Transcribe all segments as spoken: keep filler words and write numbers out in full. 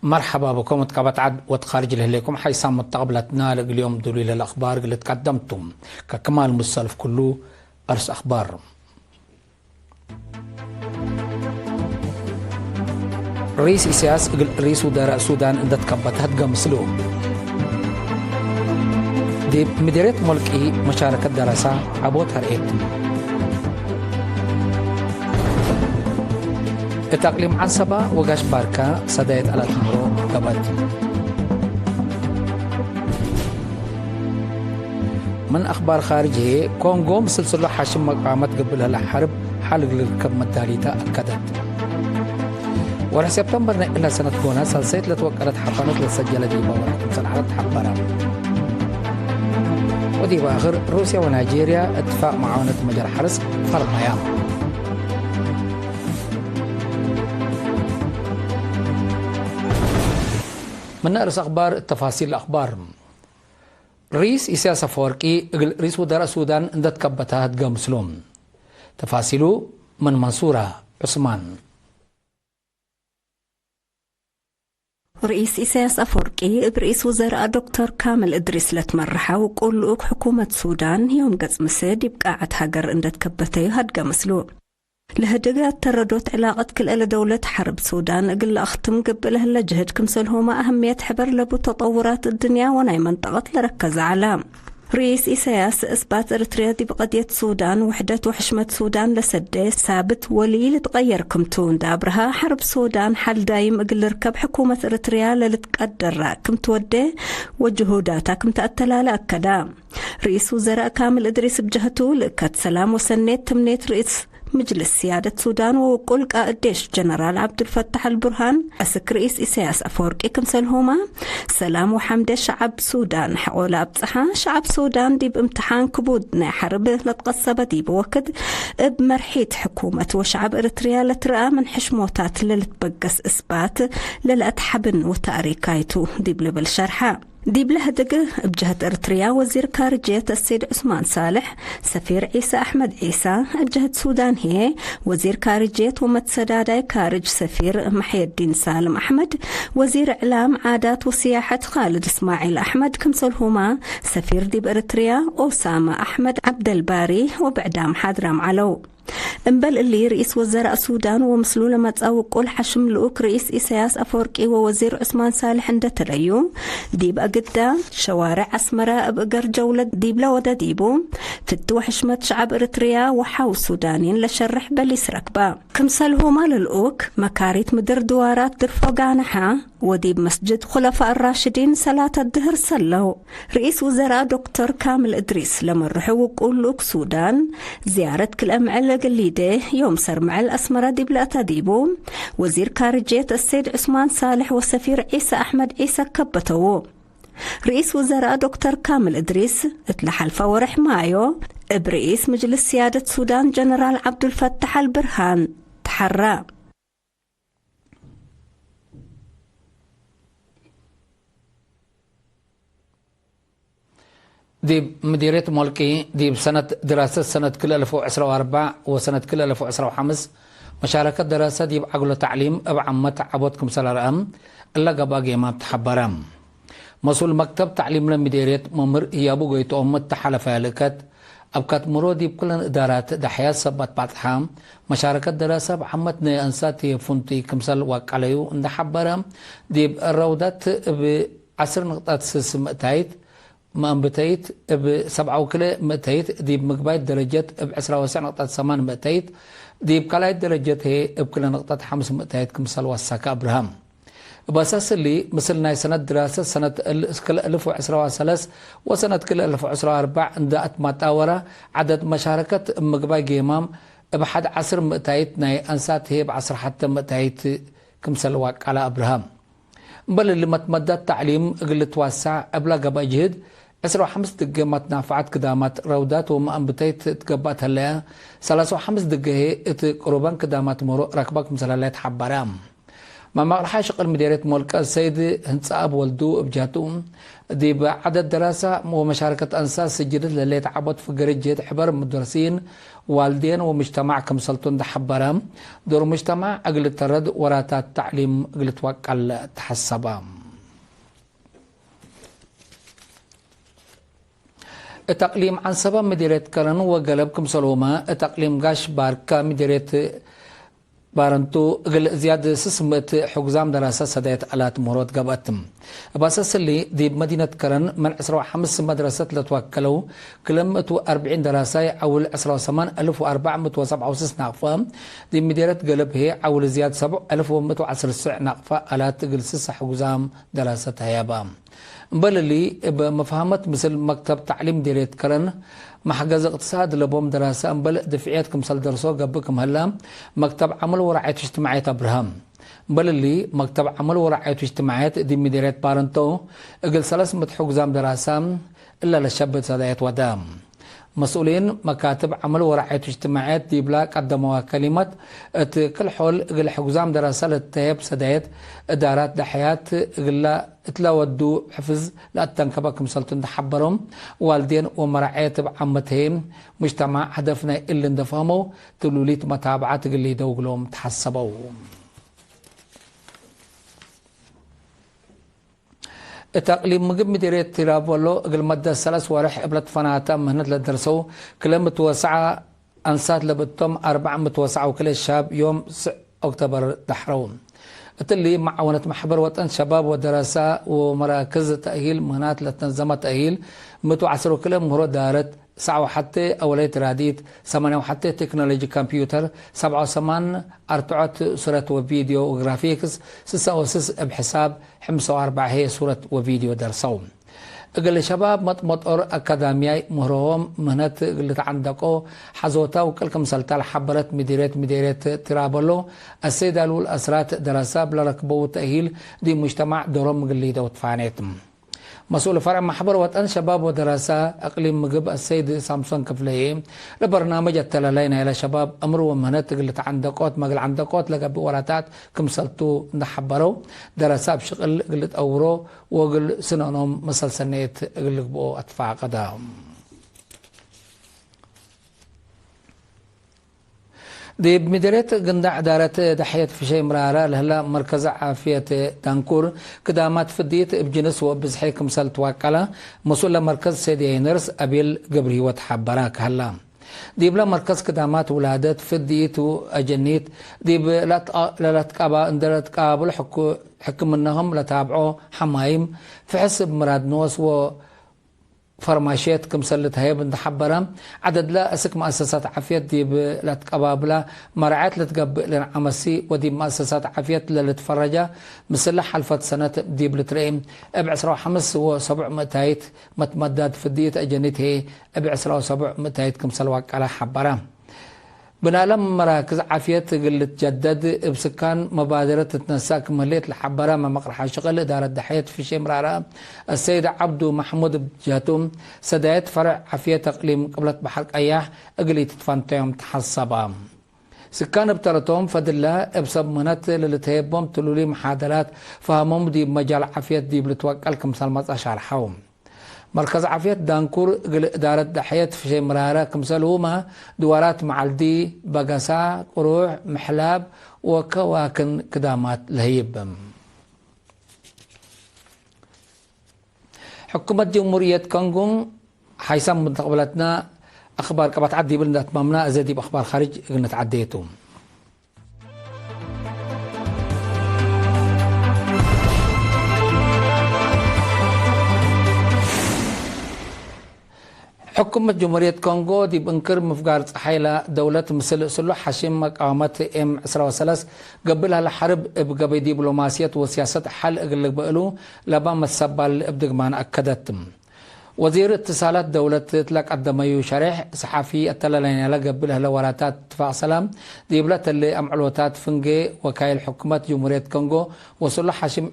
መርሐባ ብኩም እት ቀበት ዐድ ወእት ካርጅ ለህሌኩም ሓይሳም ሙተቅብለትና። ለእግል ዮም ዱሉይ ለለአክባር እግል ልትቀደም ቱ። ከክማል ሙሰልፍ ኩሉ፣ አርስ አክባር። ርኢስ ኢሰያስ እግል ርኢስ ውዘራእ ሱዳን እንደ ትከበተ ህድገ ምስሉ። ዲብ ምዲርየት ሞልቂ መሻረከት ደረሰ ዐቦት ሀርኤት። እት አቅሊም ዐንሰበ ወጋሽ ባርከ ሰዳየት አላት ምሮ ገበት። ምን አክባር ካርጅ ህዬ፣ ኮንጎ ምስል ስሎ ሓሽም መቃወመት ገብእ ለህለ ሐርብ ሐል እግል ልርከብ መዳሊተ አከደት። ወርሕ ሴፕተምበር ናይ እለ ሰነት ጎነ ሳልሰይት ለትወቀለት ሐፋነት ለሰጀለ ዲበ ወርሕ ክምሰል ዐለት ሐበረ። ወዲብ አክር፣ ሩስያ ወናይጄርያ እትፋቅ መዓወነት መጃል ሐርስ ፈርመያ። ምነ ርእስ አክባር፣ ተፋሲል አክባር። ርኢስ ኢሰያስ አፈወርቂ እግል ርኢስ ውዘራእ ሱዳን እንደ ትከበተ ህድገ ምስሉ። ተፋሲሉ ምን መንሱራ ዑስማን። ርኢስ ኢሰያስ አፈወርቂ እብ ርኢስ ውዘራእ ዶክተር ካምል እድሪስ ለትመረሐ ውቁል ልኡክ ሕኩመት ሱዳን ዮም ገጽ ምሰ ዲብ ቃዐት ሀገር እንደ ትከበተዩ ሀድገ ምስሉ። ለህድግ አተረዶት ዕላቀት ክልኤ ለደውለት ሐርብ ሱዳን እግል ለአክትም ገብእ ለህለ ጅህድ ክምሰልሁመ አህምየት ሕበር ለቡ ተጠውራት እድንያ ወናይ መንጠቀት ለረከዘ ዐለ። ርኢስ ኢሰያስ፣ እስባት ኤረትርያ ዲብ ቀድየት ሱዳን፣ ውሕደት ወሕሽመት ሱዳን ለሰዴ ሳብት ወለኢልትቀየር ክምቱ እንደ አብርሀ፣ ሐርብ ሱዳን ሐል ዳይም እግል ልርከብ ሕኩመት ኤረትርያ ለልትቀደራ ክም ትወዴ ወጅሁዳታ ክም ተአተላለ አከደ። ርኢስ ውዘራእ ካምል እድሪስ እብ ጀህቱ፣ ልእከት ሰላም ወሰኔት ትምኔት ርኢስ ምጅልስ ስያደት ሱዳን ወውቁል ቃእድ ዴሽ ጀነራል ዐብዱልፈታሕ አልቡርሃን፣ አስክ ርኢስ ኢሰያስ አፈወርቂ ክምሰልሁመ፣ ሰላም ወሐምደ ሸዐብ ሱዳን ሐቆ ለአብጽሐ፣ ሸዐብ ሱዳን ዲብ እምትሓን ክቡድ ናይ ሐርብ ለትቀሰበ ዲብ ወክድ፣ እብ መርሒት ሕኩመት ወሸዐብ ኤረትርያ ለትረአ ምን ሕሽሞታት ለልትበገስ እስባት ለለአትሐብን ወታእሪካይቱ ዲብ ልብል ሸርሐ። ዲብለ ህድግ፣ እብ ጀህት ኤረትርያ ወዚር ካርጅየት አሰይድ ዑስማን ሳልሕ፣ ሰፊር ዒሳ አሕመድ ዒሳ፣ እብ ጀህት ሱዳን ህዬ፣ ወዚር ካርጅየት ወመትሰዳዳይ ካርጅ ሰፊር መሕየዲን ሳልም አሕመድ፣ ወዚር እዕላም፣ ዓዳት ወስያሐት ካልድ እስማዒል አሕመድ ክምሰልሁመ፣ ሰፊር ዲብ ኤረትርያ ኦሳመ አሕመድ ዐብደልባሪ ወብዕዳም ሓድራም ዐለው። እምበል እሊ፣ ርኢስ ወዘራእ ሱዳን ወምስሉ ለመጽአ ውቁል ሐሽም ልኡክ ርኢስ ኢሰያስ አፈወርቂ ወወዚር ዑስማን ሳልሕ እንደ ተለዩ፣ ዲብ አግዳ ሸዋርዕ አስመረ እብ እገር ጀውለት ዲብለ ወደ ዲቡ፣ ፍቲ ወሕሽመት ሸዐብ ኤረትርያ ወሐው ሱዳኒን ለሸርሕ በሊስ ረክበ። ክምሰልሁመ ለልኡክ፣ መካሪት ምድር ድዋራት ድርፎ ጋነሐ፣ ወዲብ መስጅድ ኩለፋእ ራሽዲን ሰላት አድህር ሰለው። ርኢስ ውዘራእ ዶክተር ካምል እድሪስ ለመርሑ ውቁል ልኡክ ሱዳን፣ ዝያረት ክልኤ ምዕል እግል ሊዴ፣ ዮም ሰር ምዕል አስመረ ዲብ ለአተ ዲቡ፣ ወዚር ካርጅየት አሰይድ ዑስማን ሳልሕ ወሰፊር ዒሳ አሕመድ ዒሳ ከበተዉ። ርኢስ ውዘራእ ዶክተር ካምል እድሪስ፣ እት ለሐልፈ ወርሕ ማዮ፣ እብ ርኢስ ምጅልስ ስያደት ሱዳን ጀነራል ዐብዱልፈታሕ አልብርሃን ተሐረ። ዲብ ምዲርየት ሞልቂ፣ ዲብ ሰነት ድራሰት ሰነት ክልኤ አልፍ ወዕስራ ወአርበዕ ወሰነት ክልኤ አልፍ ወዕስራ ወሐምስ መሻረከት ደረሰ ዲብ ዐግሎ ተዕሊም እብ ዓመት ዐቦት ክምሰል አርአም እለ ገብአ ጌማም ተሐበረ። መስኡል መክተብ ተዕሊም ለምዴርየት መምህር ህያቡ ጎይትኦም እተ ሐለፈ ልእከት፣ አብካት ምሮ ዲብ ክለን እዳራት ደሐያት ሰብ አትባጽሐ፣ መሻረከት ደረሰ እብ ዓመት ናይ አንሳት ህዬ ፍንቱይ ክምሰል ዋቀለዩ እንደ ሐበረ፣ ዲብ ረውዳት እብ ዐስር ንቅጣት ስስ ምእታይት፣ መአንብተይት እብ ሰብዓ ወክልኤ ምእተይት፣ ዲብ ምግባይት ደረጀት እብ ዕስራ ወሰዕ ንቅጣት ሰማን ምእተይት፣ ዲብ ካልኣይት ደረጀት ህዬ እብ ክለ ንቅጣት ሐምስ ምእተይት ክምሰል ወሰከ አብርሃም። እብ አሳስ እሊ፣ ምስል ናይ ሰነት ድራሰት ሰነት እል-፣ ክልኤ አልፍ ወዕስራ ወሰለስ ወሰነት ክልኤ አልፍ ወዕስራ ወአርበዕ እንደ አትማጣወረ፣ ዐደድ መሻረከት እብ ምግባይ ጌማም እብ ሐድ ዐስር ምእታይት ናይ አንሳት ህዬ እብ ዐስር ሐተ ምእታይት ክምሰል ዋቀለ አብርሃም። እምበል እሊ፣ መትመዳት ተዕሊም እግል ልትዋሳዕ እብላ ገብአ ጅህድ፣ ዕስራ ወሐምስ ድጌ መትናፈዐት ክዳማት ረውዳት ወመአንብተይት ትትገበእ ተለየ፣ ሰላሳ ወሐምስ ድጌ ህዬ እት ቅሩበን ክዳማት ምሩቅ ረክበ ክምሰል ህለ ተሐበረ። መመቅርሓ ሽቅል ምዴርየት ሞልቀ ሰይድ ህንጻአብ ወልዱ እብ ጀህቱ፣ ዲብ ዐደድ ደራሰ ወመሻረከት አንሳት ስጅልት ለሌት ዐቦት ፍገርጅት ሕበር ሙደርሲን፣ ዋልዴን ወሙጅተማዕ ክምሰልቱ እንደ ሐበረ፣ ዶር ሙጅተማዕ እግል ልተረድ ወራታት ተዕሊም እግል ልትወቀል ተሐሰበ። እት አቅሊም ዐንሰበ ምዴርየት ከረን ወገለብ ክምሰልሁመ፣ እት አቅሊም ጋሽ ባርከ ምዴርየት ባረንቱ እግል ዝያድ ስስ ምእት ሕጉዛም ደራሰ ሰዳየት አላት ምህሮት ገብአት። እብ አሰስ እሊ፣ ዲብ መዲነት ከረን ምን ዕስራ ወሐምስ መድረሰት ለትወከለው ክለ ምእት ወአርብዒን ደራሳይ ዐውል ዕስራ ወሰማን አልፍ ወአርበዕ ምእት ወሰብዓ ወስስ ናቅፈ፣ ዲብ ምዴርየት ገለብ ህዬ ዐውል ዝያድ ሰብዕ አልፍ ወምእት ወዐስር ስዕ ናቅፈ አላት እግል ስስ ሕጉዛም ደራሰ ተህየበ። እምበል እሊ፣ እብ መፍሀመት ምስል መክተብ ተዕሊም ምዴርየት ከረን፣ መሕገዝ እቅትሳድ ለቦም ደራሰ እምበል ድፍዕየት ክምሰል ደርሶ ገብእ ክም ህለ፣ መክተብ ዐመል ወረዓየት እጅትማዕየት አብርሀ። እምበል እሊ፣ መክተብ ዐመል ወረዓየት እጅትማዕየት ዲብ ምዴርየት ባረንቶ፣ እግል ሰለስ ምእት ሕጉዛም ደራሰ እለ ለሸብት ሰዳየት ወደ። መስኡሊን መካትብ ዐመል ወረዓየት እጅትማዕየት ዲብላ ቀደመዋ ከሊመት፣ እት ክል ሖል እግል ሕጉዛም ደራሰ ለትተህየብ ሰዳየት፣ እዳራት ደሐያት እግላ እትለ ወዱ ሕፍዝ ለአተንከበ ክምሰልቱ እንደ ሐበረው፣ ዋልዴን ወመራዔ እብ ዓመት ህዬ፣ ሙጅተማዕ ሀደፍ ናይ እሊ እንደ ፈህመው፣ ትሉሊት መታብዐት እግል ሊደው እግሎም ተሐሰበው። እት አቅሊም ምግብ ምዴርየት ቲራቦሎ እግል መደት ሰለስ ወርሕ እብ ለትፈናተ ምህነት ለደርሰው ክለ ምእት ወሰብዓ አንሳት ለብእቶም አርበዕ ምእት ወሰብዓ ወክልኤ ሻብ ዮም ስዕ ኦክቶበር ደሐረው። እትሊ መዓወነት መሕበር ወጠን ሸባብ ወደረሰ ወመራክዝ ተእሂል ምህናት ለትነዘመ ተእሂል ምእት ወዐስር ወክልኤ ምህሮ ዳረት፣ ሰብዓ ወሐቴ አወለይት ራዲት፣ ሰማንያ ወሐቴ ቴክኖሎጂ ኮምፒውተር፣ ሰብዓ ወሰማን አርትዖት ሱረት ወቪድዮ ወግራፊክስ፣ ስሳ ወስስ እብ ሕሳብ፣ ሕምሳ ወአርበዕ ህዬ ሱረት ወቪድዮ ደርሰው። እግል ሸባብ መጥመጦር አካዳምያይ ምህሮሆም ምህነት እግል ልትዐንደቆ ሐዞታ ውቅል ክምሰልታ ለሐበረት ምዲርየት ምዴርየት ቲራበሎ፣ አሰይድ አልውል አስራት ደረሰ እብ ለረክበው ተእሂል ዲብ ሙጅተማዕ ዶሮም እግል ሊደው ትፋኔት። መስኡል ፈርዕ መሕበር ወጠን ሸባብ ወደረሰ እቅሊም ምግብ አሰይድ ሳምሶን ክፍለዬ፣ ለበርናምጅ አተላላይ ናይለ ሸባብ እምር ወምህነት እግል ልትዐንደቆት መግል ዐንደቆት ለገብእ ወራታት ክምሰልቱ እንደ ሐበረው፣ ደረሰ እብ ሽቅል እግል ልጠውሮ ወእግል ስነኖም መሰል ሰኔት እግል ልግብኦ አትፋቀደ። ዲብ ምዴርየት ግንዳዕ እዳረት ደሕየት ፍሸይ ምራረ ለህለ መርከዝ ዓፍየት ዳንኩር፣ ክዳማት ፍድይት እብ ጅንስ ወእብ ብዝሒ ክምሰል ትዋቀለ፣ መስኡል ለመርከዝ ሰይድ ያይነርስ አቤል ገብረሂወት ሐበረ ከሀለ። ዲብለ መርከዝ ክዳማት ውላደት፣ ፍድይት ወአጀኒት፣ ዲብ ለአትቃ-፣ ለለአትቃባ-፣ እንደ ለአትቃብሎ ሕኩ-፣ ሕክምናሆም ለታብዖ ሐማይም፣ ፍሕስ እብ ምራድ ኖስ ወ-፣ ፈርማሽየት ክምሰል ልትሀየብ እንደ ሐበረ፣ ዐደድለ አስክ መአሰሳት ዓፍየት ዲብ ለአትቀባብላ መራዐየት ልትገብእ ለነዓመሲ ወዲብ መአሰሳት ዓፍየት ለልትፈረጃ ምስለ ሐልፈት ሰነት ዲብ ልትረኤ እብ ዕስራ ወሐምስ ወሰቡዕ ምእታይት፣ መትመዳድ ፍድይት አጀኒት ህዬ እብ ዕስራ ወሰቡዕ ምእታይት ክምሰል ዋቀለ ሐበረ። ብናለም መራክዝ ዓፍየት እግል ልትጀደድ፣ እብ ስካን መባደረት ትትነሰእ ክም ህሌት ለሐበረ መመቅርሐ ሽቅል እዳረት ደሐየት ፍሼ ምራረ፣ አሰይድ ዐብዱ መሕሙድ እብ ጀህቱ፣ ሰዳየት ፈርዕ ዓፍየት አቅሊም ቅብለት በሐር ቀያሕ እግል ኢትትፈንተዮም ተሐሰበ። ስካን እብ ተረቶም ፈድለ፣ እብ ሰብ ምህነት ለልትሀየቦም ትሉሊ መሓደራት ፈሀሞም ዲብ መጃል ዓፍየት ዲብ ልትወቀል ክምሰል መጽአ ሻርሐው። መርከዝ ዓፍየት ዳንኩር እግል እዳረት ደሐየት ፍሸይ ምራረ ክምሰልሁመ ድዋራት መዓልዲ፣ በገሳ፣ ቅሩሕ፣ ምሕላብ ወከዋክን ክዳማት ለህይብ። ሕኩመት ጀምሁርየት ኮንጎ ሓይሳም ምተቅብለትና አኽባር ቀበት ዐድ ዲብል እንደ አትማምና፣ እዘ ዲብ አኽባር ኻርጅ እግል ንትዓዴ ቱ። ሕኩመት ጀምሁርየት ኮንጎ ዲብ እንክር ምፍጋር ጸሓይላ ደውለት ምስል ስሉሕ ሐሺም መቃወመት ኤም ዕስራ ወሰለስ ገብእ ለሀለ ሐርብ እብ ገበይ ዲብሎማስየት ወስያሰት ሐል እግል ልግበእ እሉ ለባ መትሰባል እብ ድግማን አከደት። ወዚር እትሳላት ደውለት እት ለቀደመዩ ሸሬሕ፣ ሰሓፊ አተላላይናለ ገብእ ለህለ ወራታት እትፋቅ ሰላም፣ ዲብለ ተሌ አምዕሎታት ፍንጌ ወካይል ሕኩመት ጅምሁርየት ኮንጎ ወስሉሕ ሐሽም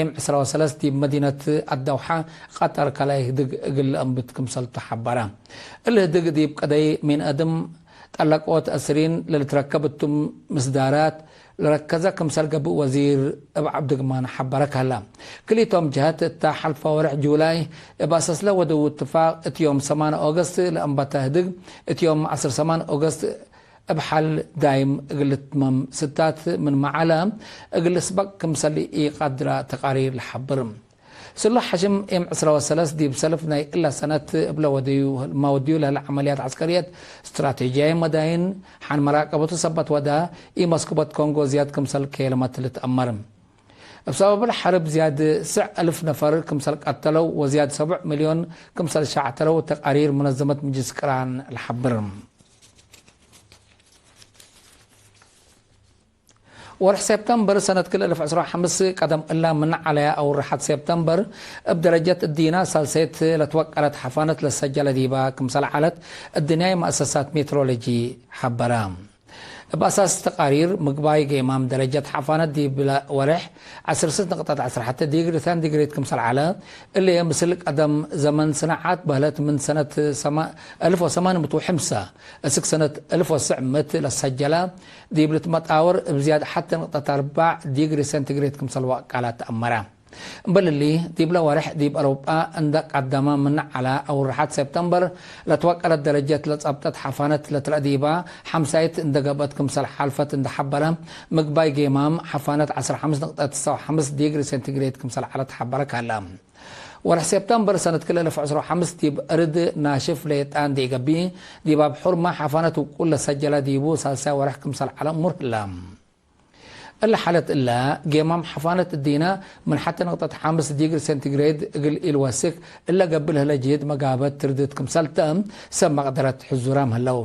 ኤም ዕስራ ወሰለስ ዲብ መዲነት አደውሓ ቀጠር ካልኣይ ህድግ እግል ለአንብት ክምሰልቱ ሐበረ። እሊ ህድግ ዲብ ቀደይ ምን አድም ጠለቆት አስሪን ለልትረከብ እቱም ምስዳራት ለረከዘ ክምሰል ገብእ ወዚር እብ ዐብዱግማን ሐበረ ከህለ። ክልኢቶም ጀሀት እተ ሐልፈ ወርሕ ጁላይ እብ አሰስለ ወደዉ እትፋቅ እት ዮም ሰማን ኦገስት ለአንበተ ህድግ እት ዮም ዐስር ሰማን ኦገስት እብ ሐል ዳይም እግል ልትመም ስታት ምንመ ዐለ እግል ልስበቅ ክምሰል ኢቀድረ ተቃሪር ለሐብር። ስሉሕ ሐሽም ኤም ዕስራ ወሰለስ ዲብ ሰልፍ ናይ እለ ሰነት እብለ ወደዩ፣ እማ ወድዩ ለህለ ዐመልያት ዐስከርየት ስትራቴጂያይ መዳይን ሐን መራቀበቱ ሰበት ወዳ፣ ኢመስኩበት ኮንጎ ዝያድ ክምሰል ከየለመት ልትአመር። እብ ሰበብል ሐርብ ዝያድ ስዕ አልፍ ነፈር ክምሰል ቀተለው ወዝያድ ሰቡዕ ሚልዮን ክምሰል ሻዕተለው ተቃሪር መነዘመት ምጅልስ ቅራን ለሐብር። ወርሕ ሴፕተምበር ሰነት ክል እልፍ ዕስራ ወሐምስ ቀደም እላ ምን ዐለያ አውርሐት ሴፕተምበር እብ ደረጀት እዲና ሳልሰይት ለትወቀለት ሐፋነት ለሰጀለ ዲባ ክምሰል ዐለት እድንያይ መአሰሳት ሜትሮሎጂ ሐበረ። እብ አሳስ ተቃሪር ምግባይ ጌማም ደረጀት ሐፋነት ዲብለ ወርሕ ዐስር ስት ንቅጠት ዐስር ሐተ ዲግሪ ሰንቲግሬድ ክምሰል ዐለ፣ እሊ ምስል ቀደም ዘመን ስናዓት በህለት ምን ሰነት ሰማ-፣ አልፍ ወሰማን ምእት ወሐምሳ እስክ ሰነት አልፍ ወትስዕ ምእት ለሰጀለ ዲብ ልትመጣወር እብ ዝያድ ሐተ ንቅጠት አርበዕ ዲግሪ ሰንቲግሬድ ክምሰል ወቀለ ተአመረ። እምበል እሊ፣ ዲብለ ወርሕ ዲብ አውሮጳ እንደ ቀደመ ምን ዐለ አውርሐት ሴፕተምበር ለትወቀለት ደረጀት ለጸብጠት ሐፋነት ለትረአ ዲባ ሐምሳይት እንደ ገብአት ክምሰል ሐልፈት እንደ ሐበረ፣ ምግባይ ጌማም ሐፋነት ዐስር ሐምስ ንቅጠት ትሰዕ ወሐምስ ዲግሪ ሴንቲግሬድ ክምሰል ዐለት ሐበረ ከለ። ወርሕ ሴፕተምበር ሰነት ክል እልፍ ዕስራ ወሐምስ ዲብ እርድ ናሽፍ ሌጣ እንዴ ኢገብእ፣ ዲብ አብሑርመ ሐፋነት ውቁል ለሰጀለ ዲቡ ሳልሳይ ወርሕ ክምሰል ዐለ እሙር ህለ። እለ ሐለት እለ፣ ጌማም ሐፋነት እዲነ ምን ሐተ ንቅጠት ሐምስ ዲግሪ ሴንቲግሬድ እግል ኢልወስክ እለ ገብእ ለህለ ጅህድ መጋበት ትርድት ክምሰልተ ሰብ መቅደረት ሕዙራም ህለው።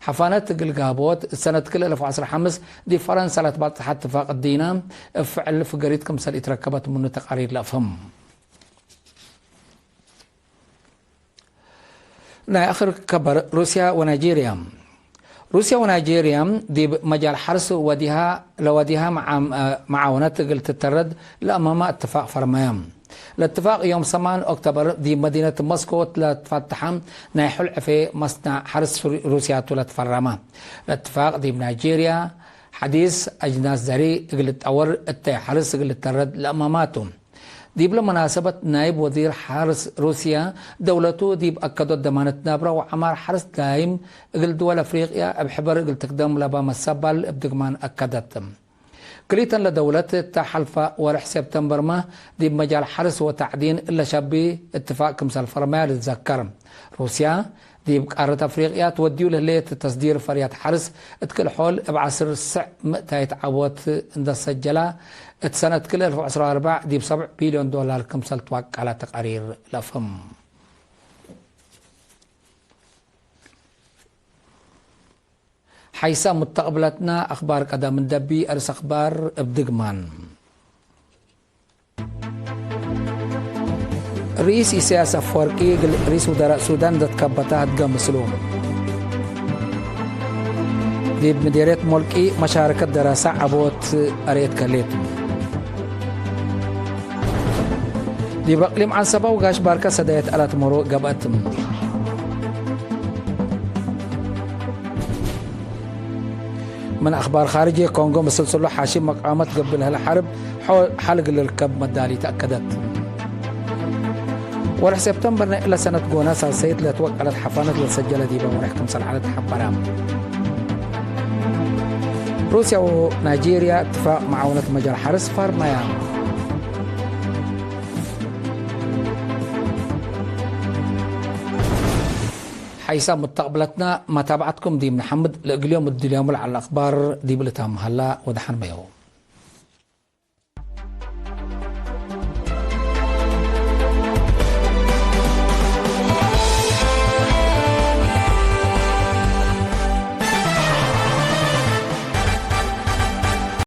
ሐፋነት እግል ጋቦት፣ እት ሰነት ክል እልፍ ወዐስር ሐምስ ዲብ ፈረንሳ ለትባጽሐት ትፋቅ እዲነ እብ ፍዕል ፍገሪት ክምሰል ኢትረከበት ምኑ ተቃሪር ለአፍህም። ናይ አክር ከበር፣ ሩስያ ወናይጄርያ። ሩስያ ወናይጄርያ ዲብ መጃል ሐርስ ወዲሃ፣ ለወዲሃ መዓ-፣ መዓውነት እግል ትተረድ ለአማማ እትፋቅ ፈርመየ። ለእትፋቅ ዮም ሰማን ኦክቶበር ዲብ መዲነት ሞስኮ ለትፈተሐ ናይ ሑል ዕፌ መስናዕ ሐርስ ሩስያ ቱ ለትፈረመ። ለእትፋቅ ዲብ ናይጄርያ ሐዲስ አጅናስ ዘሪ እግል ልትጠወር እተ ሐርስ እግል ልተረድ ለአማማቱ። ዲብለ መናሰበት ናይብ ወዚር ሐርስ ሩስያ ደውለቱ ዲብ አከዶት ደማነት ናብረ ወዐማር ሐርስ ዳይም እግል ድወል አፍሪቅያ እብ ሕበር እግል ትክደም ለበ መሰባል እብ ድግማን አከደት። ክሊተን ለደውለት እተ ሐልፈ ወርሕ ሴፕተምበርመ ዲብ መጃል ሐርስ ወተዕዲን እለ ሸቢ እትፋቅ ክምሰል ፈርመያ ልትዘከር። ሩስያ ዲብ ቃረት አፍሪቅያ ትወድዩ ለህሌት ተስዲር ፈርያት ሐርስ እት ክል ሖል እብ ዐስር ስዕ ምእታይት ዐቦት እንደ ሰጀላ፣ እት ሰነት ክል እልፍ ወዐስር ወአርበዕ ዲብ ሰብዕ ቢልዮን ዶላር ክምሰል ትዋቀለ ተቃሪር ለፍም። ሐይሰ ሙተቅብለትና አክባር ቀደም እንደቢ፣ አርስ አክባር እብ ድግማን። ርኢስ ኢሰያስ አፈወርቂ እግል ርኢስ ውዘራእ ሱዳን እንደ ትከበተ አድገ ምስሉ። ዲብ ምዴርየት ሞልቂ መሻረከት ደራሰ ዐቦት አርኤት ከሌት። ዲብ አቅሊም ዐንሰበ ወጋሽ ባርከ ሰዳየት አላት ሞሮ ገብአት። ምን አክባር ካርጅ፣ ኮንጎ ምስል ስሉሕ ሐሺም መቃወመት ገብእ ለህለ ሐርብ ሖ-፣ ሐል እግል ልርከብ መዳሊት አከደት። ወርሕ ሴፕተምበር ናይ እለ ሰነት ጎነ ሳልሰይት ለትወቀለት ሐፋነት ለሰጀለ ዲበ ወርሕ ክምሰል ዐለት ሐበረ። ሩስያ ወናይጄርያ እትፋቅ መዓውነት መጃል ሐርስ ፈርመያ። ሐይሳም ሙተቅብለትና መታብዐትኩም ዲብ ነሐምድ፣ ለእግል ዮም እድልዮም ለዐለ አክባር ዲብ ልታም ሀላ ወደሐን በዮ።